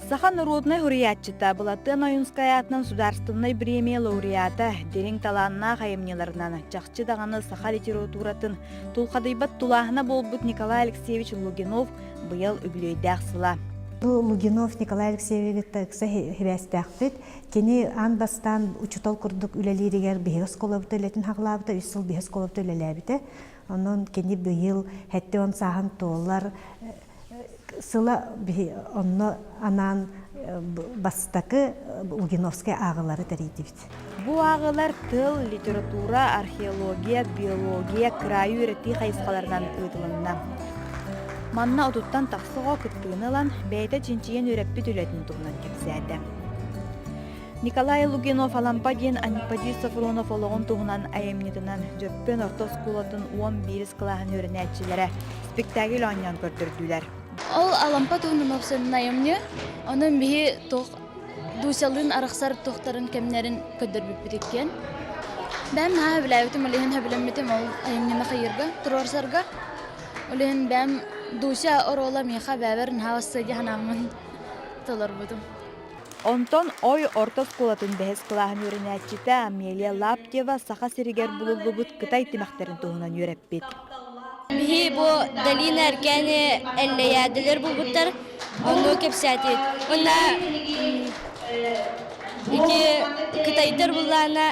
Саха норуодунай суруйааччыта Былатыан Ойуунскай аатынан судаарыстыбаннай бириэмийэ лауреата, дириҥ талааннаах айымньыларынан чахчы даҕаны саха литературатын тулхадыйбат тулааһына буолбут Николай Алексеевич Лугинов быйыл үбүлүөйдээх сыла. Бу Лугинов Николай Алексеевиһы кытта ыкса сибээстээхпит. Кини аан бастаан учуутал курдук үлэлииригэр биһиги оскуолабыт үлэтин хаҕылаабыта, үс сыл биһиги оскуолабыт үлэлээбитэ. Онон кини быйыл 70 сааһын туолар сыла биһи онно анаан бастакы Лугиновскай ааҕылары тэрийдибит. Бу ааҕыылар тыл, литература, археология, биология, кыраайы үөрэтии хайысхаларынан ыытылынна. Манна отуттан тахса оҕо кыттыыны ылан, бэйэтэ чинчийэн үөрэппит үлэтин туһунан кэпсээтэ. Николай Лугинов Алампа диэн Аниппадий Софронов олоҕун туһунан айымньытынан Дьөппөн орто оскуолатын 11 кылааһын үөрэнээччилэрэ спектакль оонньоон көрдөрдүлэр. Ол Алампа туһунан уопсайынан айымньы, онон биһи туох Дусялыын арахсар туохтарын кэмнэрин көрдөрбүппүт иккиэн. Бэйэм наһаа сөбүлээбитим, ол иһин сөбүлэммитим ол айымньыны хайыырга, туруорсарга. Ол иһин бэйэм Дуся оруола миэхэ бэйэбэр наһаа барсыа дии санааммын толорбутум. Онтон Ой орто оскуолатын бэһис кылааһын үөрэнээччитэ Амелия Лаптева Саха сиригэр булуллубут Кытай тимэхтэрин туһунан үөрэппит. Биһи бу Долина Эркээни эллэйээдилэр булбуттар, ону кэпсээтибит. Уонна ити кытайдар буллаана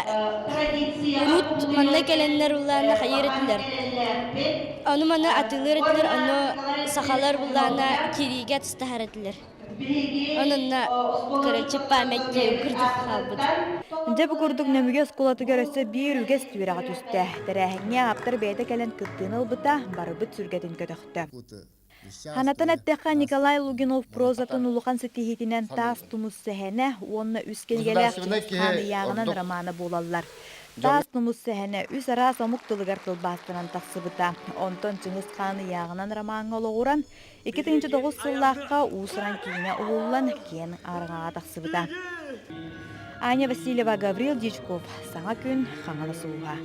урут манна кэлэннэр буллаана хайыыр этилэр. Ону маны атыылыыр этилэр, ону сахалар буллаана кириигэ атыстаһар этилэр. Ононно короче память курдук хаалбыт. Дьэ бу курдук Нөмүгү оскуолатыгар өссө биир үгэс түөрэҕэ түстэ. Тэрээһиҥҥэ ааптар бэйэтэ кэлэн кыттыыны ылбыта барыбыт сүргэтин көтөхтө. Ханатан эттэххэ, Николай Лугинов прозатын улахан ситиһиитинэн Таас тумус сэһэнэ уонна үс кинигэлээх Государственнай Чыҥыс киһи Хаан ыйааҕынан ордук романа буолаллар. дьоҥҥо Таас тумус сэһэнэ үс араас омук тылыгар тылбаастанан тахсыбыта. Онтон Чыҥыс Хаан ыйааҕынан ромаҥҥа олоҕуран, 2009 сыллаахха уус-уран киинэ уһуллан, киэн араҥаҕа тахсыбыта. Аня Васильева, Гаврил Дьячков. Саҥа күн, Хаҥалас улууһа.